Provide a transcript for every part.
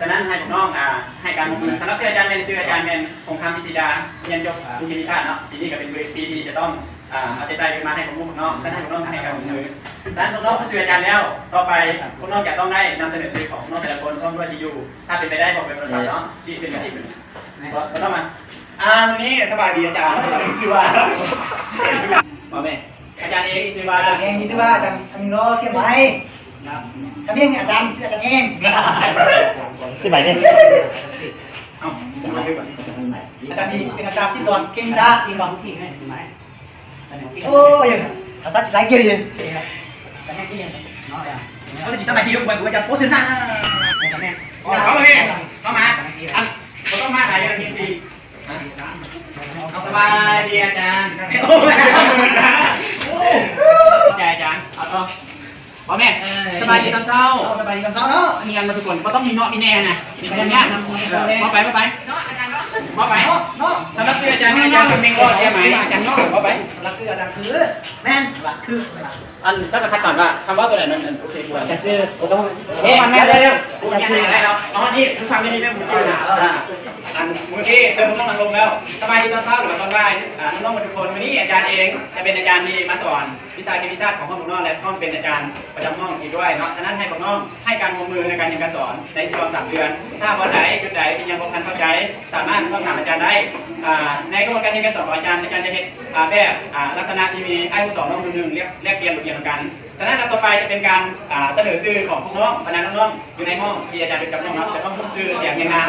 ສະນັ້ນໃຫ້ພວກນ້ອງ ອ່າ ໃຫ້ການຮ່ວມມື. ສຳລັບຊື່ອາຈານແມ່ນ ຊື່ອາຈານແມ່ນ ພົງຄຳ ພິດສີດາ ຮຽນຈົບວິທະຍາສາດເນາະ ປີນີ້ກໍເປັນປີທີ່ຈະຕ້ອງ ອ່າ ເອົາໃຈໃສ່ມາໃຫ້ຄວາມຮູ້ພວກນ້ອງ. ສະນັ້ນໃຫ້ພວກນ້ອງໃຫ້ການຮ່ວມມື. ສະນັ້ນພວກນ້ອງຮູ້ຊື່ອາຈານແລ້ວ ຕໍ່ໄປພວກນ້ອງຈະຕ້ອງໄດ້ນຳສະເໜີຊື່ຂອງນ້ອງແຕ່ລະຄົນ ພ້ອມດ້ວຍທີ່ຢູ່. ຖ້າເປັນໄປໄດ້ ບອກເປັນໂທລະສັບເນາະ ຊີ້ເປັນກັນອີກ. ບໍ່ຕ້ອງມາ. ອ່າ ມື້ນີ້ສະບາຍດີອາຈານ ຊື່ວ່າ ບໍ່ແມ່ນ ອາຈານເອງຊື່ວ່າ ອາຈານເອງຊື່ວ່າອາຈານຄຳມິງລໍ ຊຽງໃໝ່. ຄຳມິງ ອາຈານຊື່ອາຈານເອງ. ສຽງໃໝ່ເດ້. ເອົ້າ ອາຈານນີ້ເປັນອາຈານທີ່ສອນເກມວິຊາອີກບໍ່? ໂອ້ຍ ພາສາໄທເກັ່ງເລີຍ. ເຂົາຈະສະບາຍດີ ລົບກວນ ອາຈານ. ໂອ້ ເຊີນນາງ. ເຂົ້າມາແມ່ ເຂົ້າມາ. ອັນ ບໍ່ຕ້ອງມາຫຼາຍ ອາທິດນີ້. ເອົາ ສະບາຍດີອາຈານ. ຂອບໃຈອາຈານ. ເອົາຕໍ່. ບໍ່ແມ່ນ ເອີຍ ສະບາຍດີຕອນເຊົ້າ. ເອົາ ສະບາຍດີຕອນເຊົ້າເນາະ. ຮຽນມາທຸກຄົນ ບໍ່ຕ້ອງມີເນາະມີແນ່ນະ. ຮຽນຍາກນຳ. ເອີ ເວົ້າໄປ ເວົ້າໄປ ເນາະອາຈານເນາະ. ເວົ້າໄປ ເນາະ ເນາະ. ສຳລັບຊື່ອາຈານ ອາຈານເປັນເມງລອດ ໃຊ່ໄໝ ອາຈານເນາະ. ເວົ້າໄປ. ສຳລັບຊື່ອາຈານຄື ແມ່ນ ລະ ຄື ລະ. ອັນ ເຈົ້າກໍຄັດສອນວ່າຄຳເວົ້າຕົວໃດມັນ ອັນ ໂອເຄກວ່າ. ອາຈານຊື່ ບໍ່ຕ້ອງ ເອີ ມັນແມ່ນແລ້ວ. ໂອ້ຍ ແມ່ນແລ້ວ. ເອົາ ອັນນີ້ຄືຟັງດີໆ ແມ່ນບໍ່ຈື່ນະ. ອ່າ ອັນມື້ທີ່ເຊີນພວກນ້ອງນັ່ງລົງແລ້ວ ສະບາຍດີຕອນເຊົ້າ ຫຼືວ່າຕອນບ່າຍ ອ່າ ນ້ອງໆ ທຸກຄົນ. ມື້ນີ້ອາຈານເອງຈະເປັນອາຈານທີ່ມາສອນ ວິຊາເຄມີຊາດຂອງພວກນ້ອງ ແລະ ພ້ອມເປັນອາຈານປະຈຳຫ້ອງອີກດ້ວຍເນາະ. ສະນັ້ນໃຫ້ພວກນ້ອງໃຫ້ການຮ່ວມມືໃນການຮຽນການສອນໃນຊ່ວງສາມເດືອນ. ຖ້າບ່ອນໃດຈຸດໃດທີ່ຍັງບໍ່ທັນເຂົ້າໃຈ ສາມາດສອບຖາມອາຈານໄດ້. ອ່າ ໃນຂະບວນການຮຽນການສອນຂອງອາຈານ ອາຈານຈະເຮັດ ອ່າ ແບບ ອ່າ ລັກສະນະທີ່ມີອ້າຍຜູ້ສອນນ້ອງຜູ້ໜຶ່ງ ແລກ ແລກປ່ຽນບົດຮຽນນຳກັນ. ສະນັ້ນລະຕໍ່ໄປຈະເປັນການ ອ່າ ສະເໜີຊື່ຂອງພວກນ້ອງ ບັນດານ້ອງໆ ຢູ່ໃນຫ້ອງທີ່ອາຈານເປັນຈຳນ້ອງເນາະ ຈະຕ້ອງຮູ້ຊື່ສຽງຮຽງນາມ.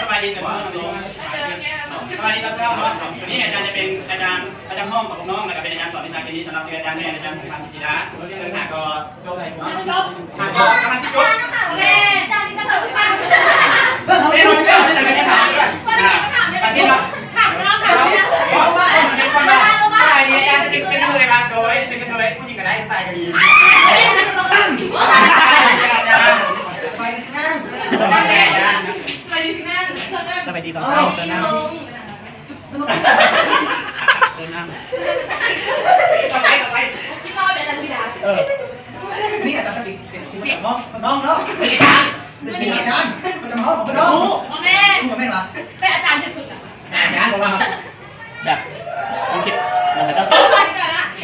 ສະບາຍດີ ສະບາຍດີຕອນເຊົ້າເນາະ. ວັນນີ້ອາຈານຈະເປັນອາຈານປະຈຳຫ້ອງຂອງພວກນ້ອງ ແລ້ວກໍເປັນອາຈານສອນວິຊາເຄມີສຳລັບຊື່ອາຈານແມ່ນອາຈານພົງພັນ ສີດາ ເຊິ່ງຫາກໍ ເບິ່ງເຂົາ ກຳລັງຊິຈົບ ແມ່ນ ອາຈານນີ້ກໍເຖິງ ແນ່ນອນຢູ່ແລ້ວ ແຕ່ກໍຍັງຖາມຢູ່ ເພິ່ນກໍຍັງຖາມຢູ່ ປະເທດເນາະ ຖາມເຮົາ ຖາມເຮົາ ສະບາຍດີອາຈານ ເປັນ ເປັນກະເທີຍບໍ່? ໂດຍ ເປັນກະເທີຍ ຜູ້ຍິງກໍໄດ້ ຜູ້ຊາຍກໍດີ ສະບາຍດີອາຈານ ສະບາຍດີ ສະບາຍດີ ສະບາຍດີ ສະບາຍດີຕອນເຊົ້າ ເຊີນນັ່ງ ເຊີນນັ່ງ ຕໍ່ໄປ ຕໍ່ໄປ ເອີ ນີ້ອາຈານສະຕິເປັນຄູປະຈຳຫ້ອງຂອງນ້ອງເນາະ ເປັນອາຈານ ເປັນອາຈານປະຈຳຫ້ອງຂອງນ້ອງ ບໍ່ແມ່ນ ຄູບໍ່ແມ່ນຫວາ ເປັນອາຈານທີ່ສຸດອະ ອາຈານບໍ່ວ່າ ແບບ ຕ້ອງຄິດ ມັນກໍຕ້ອງ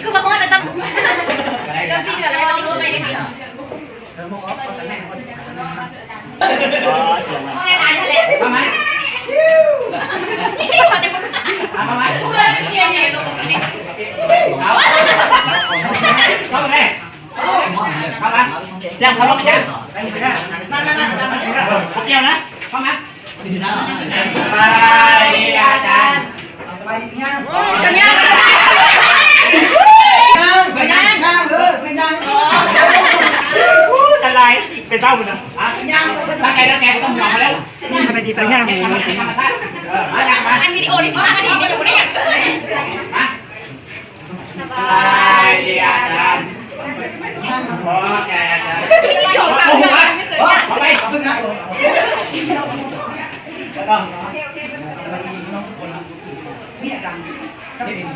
ຄືວ່າຮອດແລ້ວຊ້ຳ ເລື່ອງສີ່ເດືອນແລ້ວ ໄປເລີຍ ສະບາຍດີອາຈານ ສະບາຍດີສັນຍາ ສັນຍາ ຍັງ ຍັງ ຍັງ ເອີ ແມ່ນຍັງ ໂອ້ ຕາຍ ໄປເຊົ້າພຸ້ນນະ ຍັງ ຕັ້ງໃຈ ຕັ້ງໃຈ ບໍ່ຕ້ອງຫ່ວງເລີຍ ສະບາຍດີສັນຍາ ທຳມະຊາດ ເອີ ມາ ມາ ອັນວິດີໂອນີ້ສິບຫ້ານາທີ ມັນຢູ່ໄດ້ຫຍັງ ມາ ສະບາຍດີອາຈານ ຂໍແກ່ອາຈານ ມີສອງສາມເທື່ອ ເອົາໄປ ເອົາໄປ ບໍ່ຕ້ອງ